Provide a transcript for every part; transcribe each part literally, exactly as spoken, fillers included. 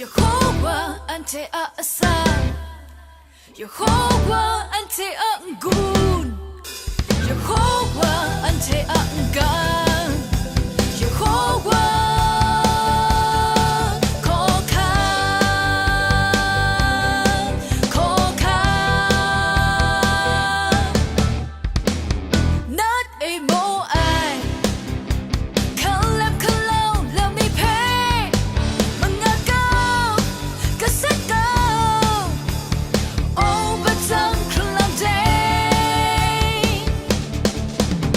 Yehowa anhte a asak, Yehowa anhte a n-gun, Yehowa anhte a n-gang, Yehowa hkawhkam, hkawhkam. Nat e maw ai, hkalem hkalau lam ni hpe, mangat kau, gasat kau, o, batang hkrun lam de.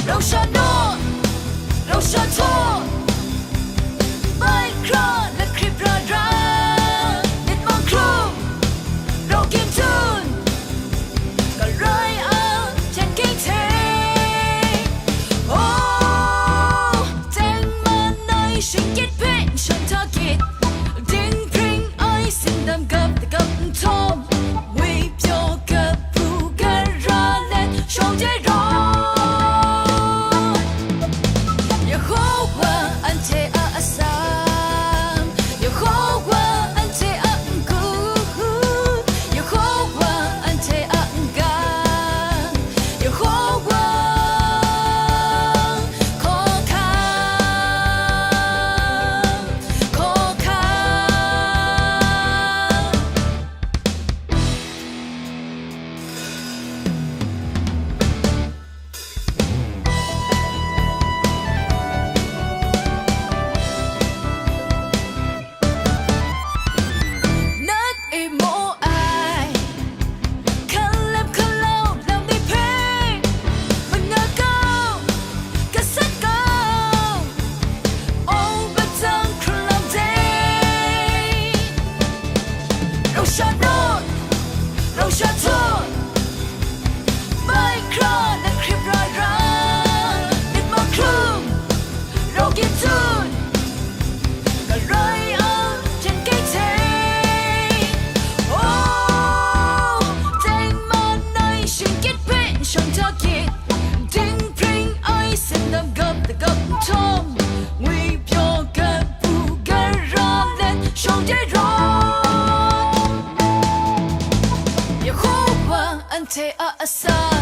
Rau sha naw, rau sha htaw, bai hkra, lakrit ra ra, myit mahkrum, rau ginjun, galoi a hpyen ging hte. O, tengman ai shingkyit hpe n shang hta kyit, dinghpring ai sindam gap dagap nhtawm, ngwipyaw gap hpu gara let shawng de rawt. Yehowa anhte a asak, Yehowa anhte a n-gun, Yehowa anhte a n-gang, Yehowa hkawhkam, hkawhkam. Nat e maw ai, hkalem hkalau lam ni hpe, mangat kau, gasat kau, o, batang hkrun lam de. Rau sha naw, rau sha htaw, bai hkra, lakrit ra ra, myit mahkrum, rau ginjun, galoi a hpyen ging hte. O, tengman ai shingkyit hpe n shang hta kyit, dinghpring ai sindam gap dagap nhtawm, ngwipyaw gap hpu gara let shawng de rawt. Yehowa anhte a asak,